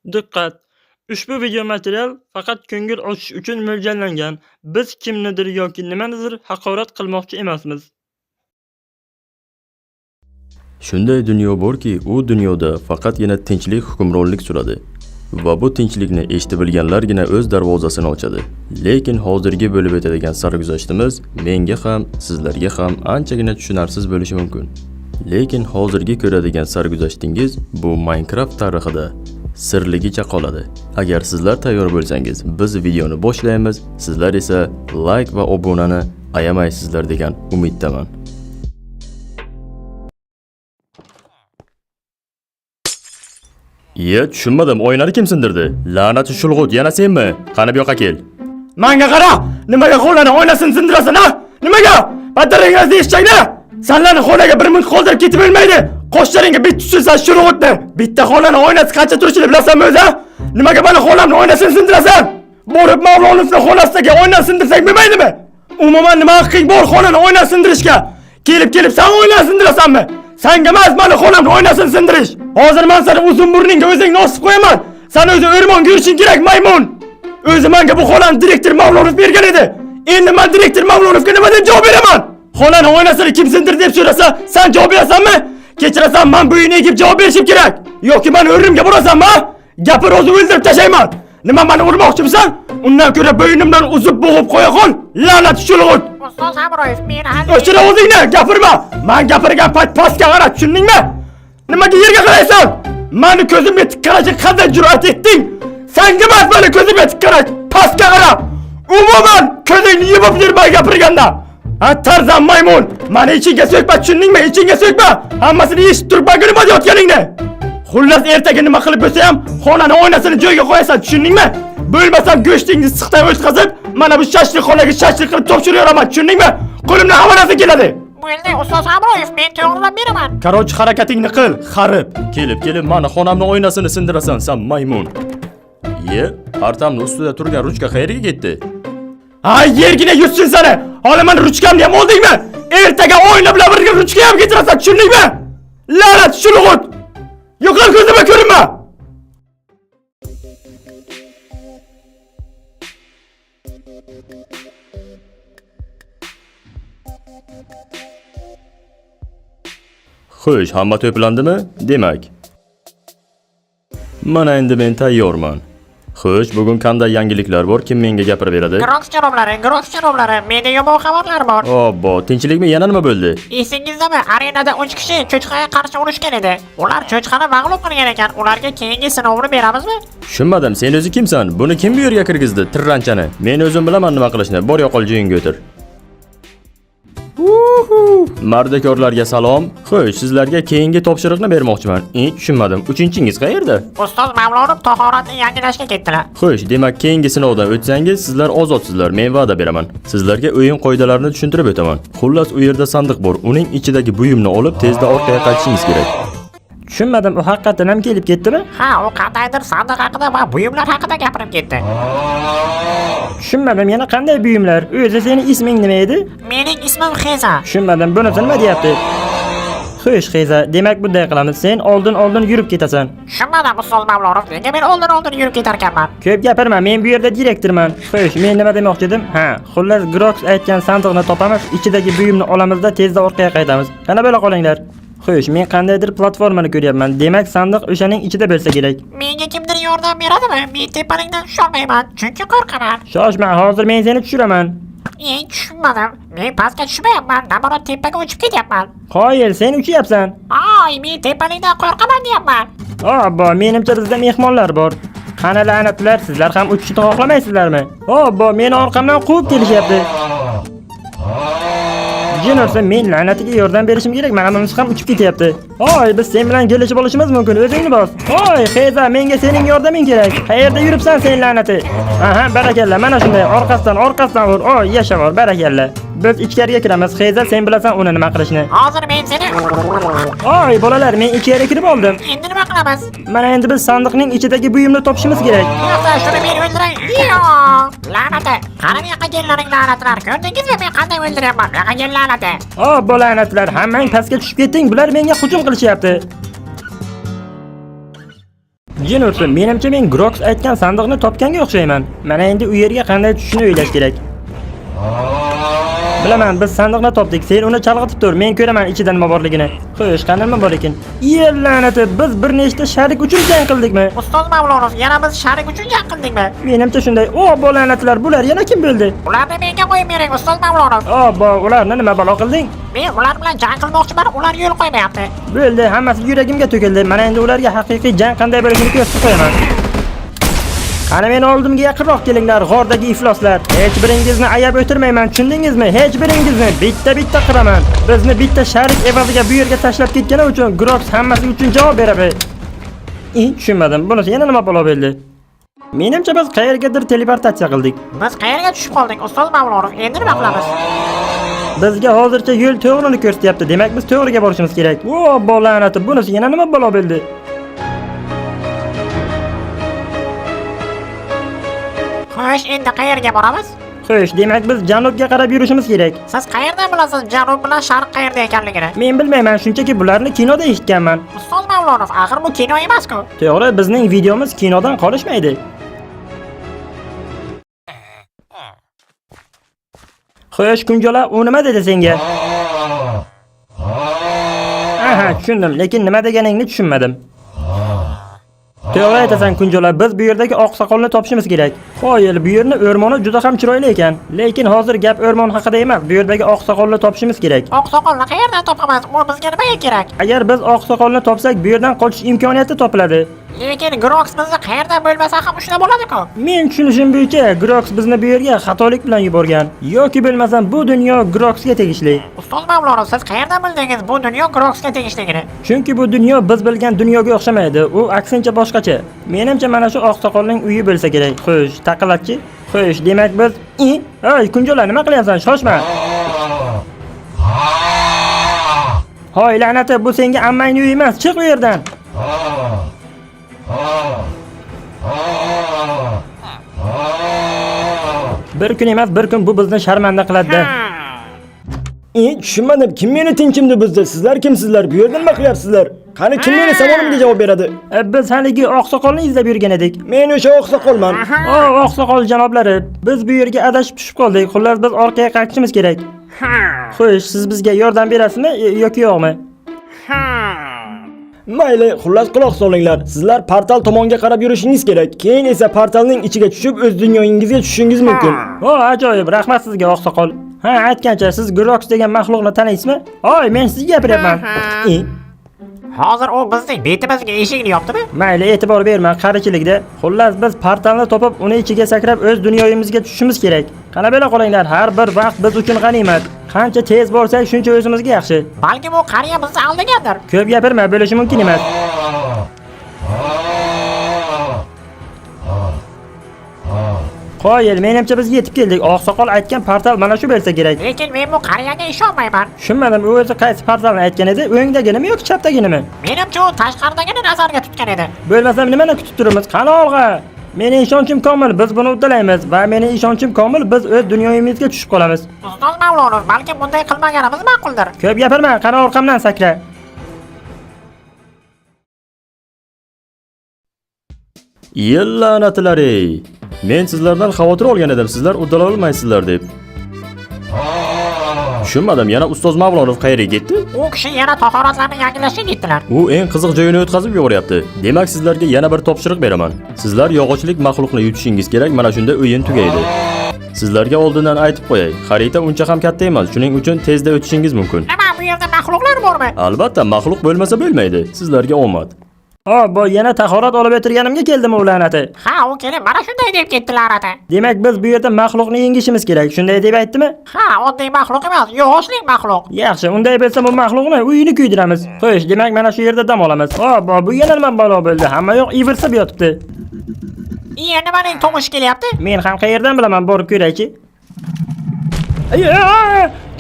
Diqqat! Ushbu video material faqat ko'ngil ochish uchun mo'ljallangan. Biz kimnidir yoki nimanidir haqorat qilmoqchi emasmiz. Shunday dunyo borki, u dunyoda faqatgina tinchlik hukmronlik suradi va bu tinchlikni eshitib bilganlargina o'z darvozasini ochadi. Lekin hozirgi bo'lib o'tadigan sarguzashtimiz menga ham, sizlarga ham anchagina tushunarsiz bo'lishi mumkin. Lekin hozirgi ko'radigan sarguzashtingiz bu Minecraft tarixida sirligicha qoladi. Agar sizlar tayyor bo'lsangiz, biz videoni boshlaymiz, sizlar esa like va obunani ayamaysizlar degan umiddaman. Iye, tushunmadim. Oynani kim sindirdi? La'nati shulg'ut, yana senmi? Qani bu yoqqa kel. Manga qara! Nimaga xonani oynasini sindirasan, ha? Nimaga? Batarengizni eshakni! Sanlarni xonaga bir minut qoldirib ketib bo'lmaydi. Qoshlaringga bitta tushirsan shurg'utni. Bitta xonani oynasi qancha turishini bilasanmi o'zi? Ha? Nimaga mani xonamni oynasini sindirasan? Borib Mavlonovni xonasidagi oynani sindirsang bo'lmaydimi? Umuman nima haqqing bor xonani oynasini sindirishga? Kelib-kelib san oynani sindirasanmi? Sanga emas mani xonamni oynasini sindirish. Hozir men seni uzun burningga o'zingni osib qo'yaman. San o'zi o'rmonga yurishing kerak, maymun. O'zi menga bu xonani direktor Mavlonov bergan edi. Endi men direktor Mavlonovga nima deb javob beraman? Xonani oynasini kim sindirdi deb so'rasa, san javob berasanmi? Kechirasan, men bu uyni egib javob berishim kerak. Yoki meni o'rnimga borasanmi? Ha? Gapir, o'zi o'ldirib tashlayman. Nima meni urmoqchimisan? Undan ko'ra bo'ynimdan uzib bo'g'ib qo'ya qol. La'nat shulg'ut. Ustoz Hamroyev, men hali O'chir o'zingni, gapirma. Men gapirgan payt pastga qara, tushundingmi? Nimaga yerga qaraysan? Mani ko'zimga tik qarashga qanday jur'at etding? Sanga emas mani ko'zimga tik qarash, pastga qara. Umuman ko'zingni yumib yurma gapirganda. Ha, tarzan maymun, mani ichingga so'kma, tushundingmi? Ichingga so'kma. Hammasini eshitib turibman nima deyotganingni. Xullas ertaga nima qilib bo'lsa ham xonani oynasini joyiga qo'yasan, tushundingmi? Bo'lmasam go'shtingni siqtab o'tkazib, mana bu shashlik xonaga shashlik qilib topshirib tushundingmi? Qo'limdan hamma narsa keladi. Bo'ldi, Ustoz Hamroyev, men to'g'rilab beraman. Karochi harakatingni qil, xarib. Kelib, kelib mani xonamni oynasini sindirasan, san maymun. Iye, partamni ustida turgan ruchka qayerga ketdi? Ha, yergina yutsin seni. Hali mani ruchkamni ham oldingmi? Ertaga oyna bilan birga ruchka ham ketirasan, tushundingmi? La'nat shulg'ut. Yo'qol ko'zimga ko'rinma. Xo'sh, hamma to'plandimi? Demak. Mana endi men tayyorman. Xo'sh, bugun qanday yangiliklar bor? Kim menga gapirib beradi? Grox janoblari, Grox janoblari, menda yomon xabarlar bor. Obbo, tinchlikmi? Yana nima bo'ldi? Esingizdami, arenada 3 kishi cho'chqaga qarshi urushgan edi. Ular cho'chqani mag'lub qilgan ekan. Ularga keyingi sinovni beramizmi? Tushunmadim, sen o'zi kimsan? Buni kim bu yerga kirgizdi? Tirranchani. Men o'zim bilaman nima qilishni. Bor yo'qol joyingga o'tir. Mardakorlarga salom. Xo'sh, sizlarga keyingi topshiriqni bermoqchiman. Tushunmadim. Uchinchingiz qayerda? Ustoz Mavlonov tahoratni yangilashga ketdilar. Xo'sh, demak keyingi sinovdan o'tsangiz, sizlar ozodsizlar. Men va'da beraman. Sizlarga o'yin qoidalarini tushuntirib o'taman. Xullas, u yerda sandiq bor. Uning ichidagi buyumni olib, tezda orqaga qaytishingiz kerak. Tushunmadim, u haqiqatan ham kelib ketdimi? Ha, u qandaydir sandiq haqida va buyumlar haqida gapirib ketdi. Tushunmadim, yana qanday buyumlar? O'zi seni isming nima edi? Mening ismim Xeza. Tushunmadim, bunisi nima deyapti? Xo'sh, Xeza, demak bunday qilamiz. Sen oldin-oldin yurib ketasan. Tushunmadim, Ustoz Mavlonov, nega men oldin-oldin yurib ketarkanman? Ko'p gapirma, men bu yerda direktorman. Xo'sh, men nima demoqchi edim? Ha, xullas Grox aytgan sandiqni topamiz, ichidagi buyumni olamizda tezda orqaga qaytamiz. Qani bo'la qolinglar. Xo'sh, men qandaydir platformani ko'ryapman. Demak, sandiq o'shaning ichida bo'lsa kerak. Menga kimdir yordam beradimi? Men tepalikdan tusholmayman, chunki qo'rqaman. Shoshma, hozir men seni tushiraman. Tushunmadim. Men pastga tushmayapman, naborot tepaga uchib ketyapman. Qoyil, sen uchyapsan. Ay, men tepalikdan qo'rqaman deyapman. Obbo, menimcha bizda mehmonlar bor. Qani la'natlar, sizlar ham uchishni xohlamaysizlarmi? Obbo, meni orqamdan quvib kelishyapti. Jin ursin, men la'natiga yordam berishim kerak. Mana bunisi ham uchib ketyapti. Oy, biz sen bilan kelishib olishimiz mumkin. O'zingni bos. Oy, Xeza, menga sening yordaming kerak. Qayerda yuribsan sen la'nati? Aha, barakalla. Mana shunday orqasidan, orqasidan ur. Oy, yashavor, barakalla. Biz ichkariga kiramiz. Xeza, sen bilasan uni nima qilishni. Hozir men seni Oy, bolalar, men ichkariga kirib oldim. Endi nima qilamiz? Mana endi biz sandiqning ichidagi buyumni topishimiz kerak. Yo'qsa shuni men o'ldiray. Yo'q! La'nati! Qani bu yoqqa kellaring la'natlar. Ko'rdingizmi men qanday o'ldiryapman? Bu yoqqa kel la'nati. O, la'natlar, hammang pastga tushib ketding. Bular menga hujum qilishyapti. Jin ursin, menimcha men Grox aytgan sandiqni topganga o'xshayman. Mana endi u yerga qanday tushishni o'ylash kerak. Bilaman, biz sandiqni topdik. Sen uni chalg'itib tur, men ko'raman ichida nima borligini. Xo'sh, qani nima bor ekan? Yer la'nati, biz bir nechta sharik uchun jang qildikmi? Ustoz Mavlonov, yana biz sharik uchun jang qildikmi? Menimcha shunday. O, bu la'natlar, bular yana kim bo'ldi? Ularni menga qo'yib bering, Ustoz Mavlonov. O, bu ularni nima balo qilding? Men ular bilan jang qilmoqchiman, ular yo'l qo'ymayapti. Bo'ldi, hammasi yuragimga to'kildi. Mana endi ularga haqiqiy jang qanday bo'lishini ko'rsatib qo'yaman. Qani meni oldimga yaqinroq kelinglar, g'ordagi ifloslar. Hech biringizni ayab o'tirmayman, tushundingizmi? Hech biringizni bitta-bitta qiraman. Bizni bitta sharik evaziga bu yerga tashlab ketgani uchun Grox hammasi uchun javob beradi. Tushunmadim. Bunisi yana nima balo bo'ldi? Menimcha biz qayergadir teleportatsiya qildik. Biz qayerga tushib qoldik, Ustoz Mavlonov? Endi nima qilamiz? Bizga hozircha yo'l to'g'rini ko'rsatyapti. Demak, biz to'g'riga borishimiz kerak. O, la'nati, bunisi yana nima balo bo'ldi? Xo'sh, endi qayerga boramiz? Xo'sh, demak biz janubga qarab yurishimiz kerak. Siz qayerdan bilasiz janub bilan sharq qayerda ekanligini? Men bilmayman, shunchaki bularni kinoda eshitganman. Ustoz Mavlonov, axir bu kino emas-ku. To'g'ri, bizning videomiz kinodan qolishmaydi. Xo'sh, Kunjola, u nima dedi senga? Aha, tushundim, lekin nima deganingni tushunmadim. To'g'ri aytasan, Kunjola, biz bu yerdagi oqsoqolni topishimiz kerak. Qoyil, bu yerni o'rmoni juda ham chiroyli ekan. Lekin hozir gap o'rmon haqida emas, bu yerdagi oqsoqolni topishimiz kerak. Oqsoqolni qayerdan topamiz? U bizga nimaga kerak? Agar biz oqsoqolni topsak, bu yerdan qochish imkoniyati topiladi. Lekin Grox bizni qayerdan bo'lmasa ham ushlab oladi-ku. Men tushunishim bo'yicha Grox bizni bu yerga xatolik bilan yuborgan. Yoki bilmasam bu dunyo Groxga tegishli. Ustoz Mavlonov, siz qayerdan bildingiz bu dunyo Groxga tegishligini? Chunki bu dunyo biz bilgan dunyoga o'xshamaydi. U aksincha boshqacha. Menimcha mana shu oqsoqolning uyi bo'lsa kerak. Xo'sh, taqillatchi. Xo'sh, demak biz Ey, Kunjola, nima qilyapsan? Shoshma. Hoy, la'nati, bu senga ammangning uyi emas. Chiq u yerdan. Bir kun emas, bir kun bu bizni sharmanda qiladi. Tushunmadim. Kim meni tinchimni buzdi? Sizlar kimsizlar? Bu yerda nima qilyapsizlar? Qani kim meni savolimga javob beradi? Biz haligi oqsoqolni izlab yurgan edik. Men o'sha oqsoqolman. O, oqsoqol janoblari, biz bu yerga adashib tushib qoldik. Xullas, biz orqaga qaytishimiz kerak. Xo'sh, siz bizga yordam berasizmi yoki yo'qmi? Mayli, xullas quloq solinglar. Sizlar portal tomonga qarab yurishingiz kerak. Keyin esa portalning ichiga tushib o'z dunyoyingizga tushishingiz mumkin. O, ajoyib, rahmat sizga oqsoqol. Ha, aytgancha, siz Grox degan maxluqni taniysizmi? Oy, men sizga gapiryapman. Hozir u bizning betimizga eshikni yopdimi? Mayli, e'tibor berma, qarichilikda. Xullas, biz portalni topib, uni ichiga sakrab o'z dunyoyimizga tushishimiz kerak. Qana bela qolinglar, har bir vaqt biz uchun g'animat. Qancha tez borsak, shuncha o'zimizga yaxshi. Balkim u qariya bizni aldagandir. Ko'p gapirma, bo'lishi mumkin emas. Qoyil, menimcha biz yetib keldik. Oqsoqol aytgan portal mana shu bo'lsa kerak. Lekin men bu qariyaga ishonmayman. Tushunmadim, u o'zi qaysi portalni aytgan edi? O'ngdaginimi yoki chapdaginimi? Menimcha u tashqaridagini nazarga tutgan edi. Bo'lmasam nimani kutib turibmiz? Qani olg'a? Meni ishonchim komil, biz buni uddalaymiz va meni ishonchim komil, biz o'z dunyoyimizga tushib qolamiz. Ustoz Mavlonov, balkim bunday qilmaganimiz ma'quldir. Ko'p gapirma, qani orqamdan sakra. La'natlar ey! Men sizlardan xavotir olgan edim, sizlar uddala olmaysizlar deb. Tushunmadim, yana Ustoz Mavlonov qayerga ketdi? U kishi yana tahoratlarni yangilashga ketdilar. U eng qiziq joyini o'tkazib yuboryapti. Demak, sizlarga yana bir topshiriq beraman. Sizlar yog'ochlik maxluqni yutishingiz kerak, mana shunda o'yin tugaydi. Sizlarga oldindan aytib qo'yay, xarita uncha ham katta emas, shuning uchun tezda o'tishingiz mumkin. Nima, bu yerda maxluqlar bormi? Albatta, maxluq bo'lmasa bo'lmaydi. Sizlarga omad. O, bu yana tahorat olib o'tirganimga keldimi u la'nati? Ha, u kelib mana shunday deb ketdilar ata. Demak, biz bu yerda maxluqni yengishimiz kerak. Shunday deb aytdimi? Ha, oddiy maxluq emas, yog'ochlik maxluq. Yaxshi, unday bo'lsa bu maxluqni uyini kuydiramiz. Xo'sh, demak mana shu yerda dam olamiz. O, bu yana nima balo bo'ldi? Hamma yoq ivirsib yotibdi. Iye, nimaning tovushi kelyapti? Men ham qayerdan bilaman, borib ko'raychi.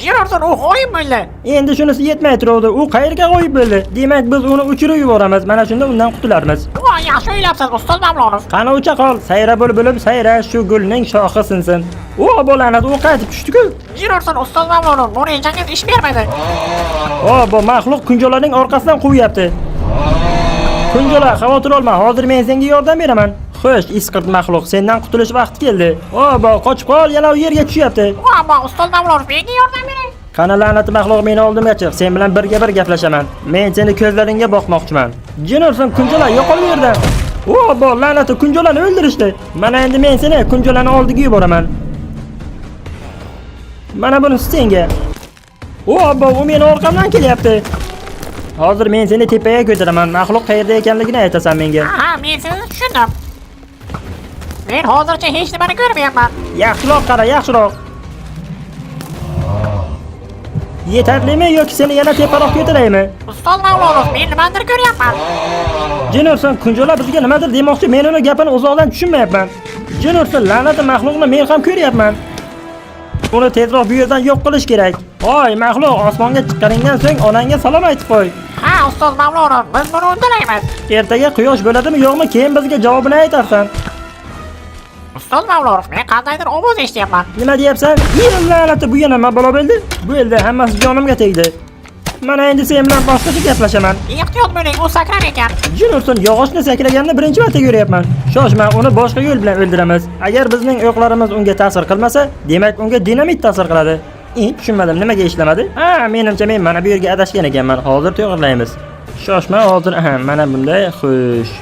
Jirorson, u g'oyib bo'ldi. Endi shunisi yetmay turuvdi. U qayerga g'oyib bo'ldi? Demak, biz uni uchirib yuboramiz. Mana shunda undan qutularmiz. Voy, yaxshi o'ylabsiz, Ustoz Mavlonov. Qani ucha qol, sayra bulbulim sayra, shu gulning shoxi sinsin. O, bo'ladi, u qaytib tushdi-ku. Jirorson, Ustoz Mavlonov, bu rejangiz ish bermadi. O, bu maxluq kunjolaning orqasidan quvyapti. Kunjola, xavotir olma, hozir men senga yordam beraman. Xo'sh, isqirt maxluq, sendan qutulish vaqti keldi. Obo, qochib qol, yana u yerga tushyapti. Ammo ustoz Mavlonov, menga yordam bering. Qani la'nati maxluq, meni oldimga chiq, sen bilan birga bir gaplashaman. Men seni ko'zlaringga boqmoqchiman. Jin ursin, Kunjola, yo'qol bu yerdan. Obo, la'nati Kunjolani o'ldirishdi. Mana endi men seni Kunjolani oldiga yuboraman. Mana buni senga. Obo, u meni orqamdan kelyapti. Hozir men seni tepaga ko'taraman. Maxluq qayerda ekanligini aytasan menga. Aha, men sizni tushundim. Men hozircha hech nimani ko'rmayapman. Yaxshiroq qara, yaxshiroq. Yetarlimi yoki seni yana teparoq ko'taraymi? Ustoz Mavlonov, men nimanidir ko'ryapman. Jin ursin, Kunjola bizga nimadir demoqchi, men uni gapini uzoqdan tushunmayapman. Jin ursin, la'nati maxluqni men ham ko'ryapman. Uni tezroq bu yerdan yo'q qilish kerak. Voy, maxluq, osmonga chiqqaningdan so'ng onangga salom aytib qo'y. Ha, ustoz Mavlonov, biz buni uddalaymiz. Ertaga quyosh bo'ladimi yo'qmi, keyin bizga javobini aytarsan. Ustoz Mavlonov, men qandaydir ovoz eshityapman. Nima deyapsan? La'nati, bu yana nima balo bo'ldi? Bu elda hammasi jonimga tegdi. Mana endi sen bilan boshqacha gaplashaman. Ehtiyot bo'ling, u sakrar ekan. Jin ursin, yog'ochni sakraganini birinchi marta ko'ryapman. Shoshma, uni boshqa yo'l bilan o'ldiramiz. Agar bizning o'qlarimiz unga ta'sir qilmasa, demak unga dinamit ta'sir qiladi. Tushunmadim, nimaga ishlamadi? Ha, menimcha men mana bu yerga adashgan ekanman. Hozir to'g'rilaymiz. Shoshma, hozir aha, mana bunday, xo'sh.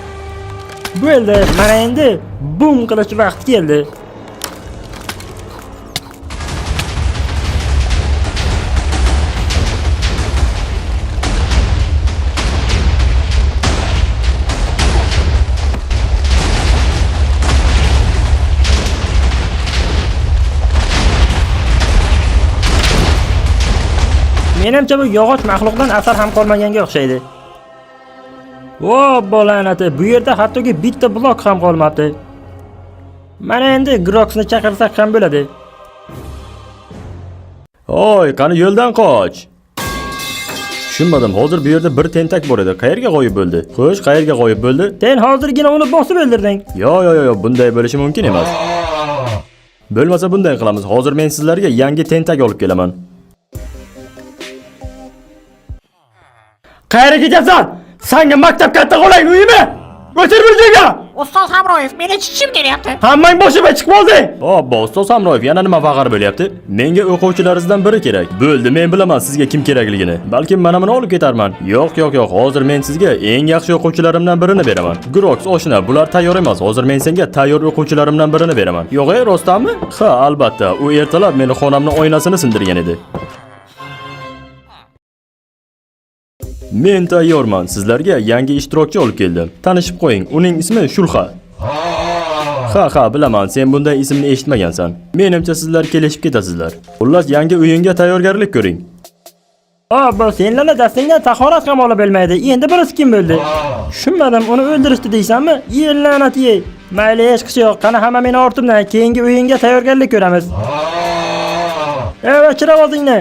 Bo'ldi, mana endi bum qilish vaqti keldi. Menimcha bu yog'och maxluqdan asar ham qolmaganga o'xshaydi. Vo, la'nati, bu yerda hattoki bitta blok ham qolmabdi. Mana endi Groxni chaqirsak ham bo'ladi. Oy, qani yo'ldan qoch. Tushunmadim, hozir bu yerda bir tentak bor edi. Qayerga g'oyib bo'ldi? Xo'sh, qayerga g'oyib bo'ldi? Sen hozirgina uni bosib o'ldirding. Yo, yo, yo, yo, bunday bo'lishi mumkin emas. Bo'lmasa bunday qilamiz. Hozir men sizlarga yangi tentak olib kelaman. Qayerga ketyapsan? Sanga maktab katta xolang uyimi? O'tir bir joyga. Ustoz Hamroyev, meni chichim kelyapti. Hammang boshimga chiqib olding. Obbo, ustoz Hamroyev yana nima faqar bo'lyapti? Menga o'quvchilaringizdan biri kerak. Bo'ldi, men bilaman sizga kim kerakligini. Balkim mana buni olib ketarman. Yo'q, yo'q, yo'q. Hozir men sizga eng yaxshi o'quvchilarimdan birini beraman. Grox, oshna, bular tayyor emas. Hozir men senga tayyor o'quvchilarimdan birini beraman. Yo'q, ey, rostdanmi? Ha, albatta. U ertalab meni xonamning oynasini sindirgan edi. Men tayyorman. Sizlarga yangi ishtirokchi olib keldim. Tanishib qo'ying. Uning ismi Shulxa. Ha, ha, bilaman, sen bunday ismni eshitmagansan. Menimcha sizlar kelishib ketasizlar. Xullas, yangi o'yinga tayyorgarlik ko'ring. Obbo, senlarni dastingdan tahorat ham olib bo'lmaydi. Endi birisi kim bo'ldi? Tushunmadim, uni o'ldirishdi deysanmi? La'nat yey. Mayli, hech qisi yo'q. Qani hamma meni ortimdan keyingi o'yinga tayyorgarlik ko'ramiz. Evet, o'chir ovozingni.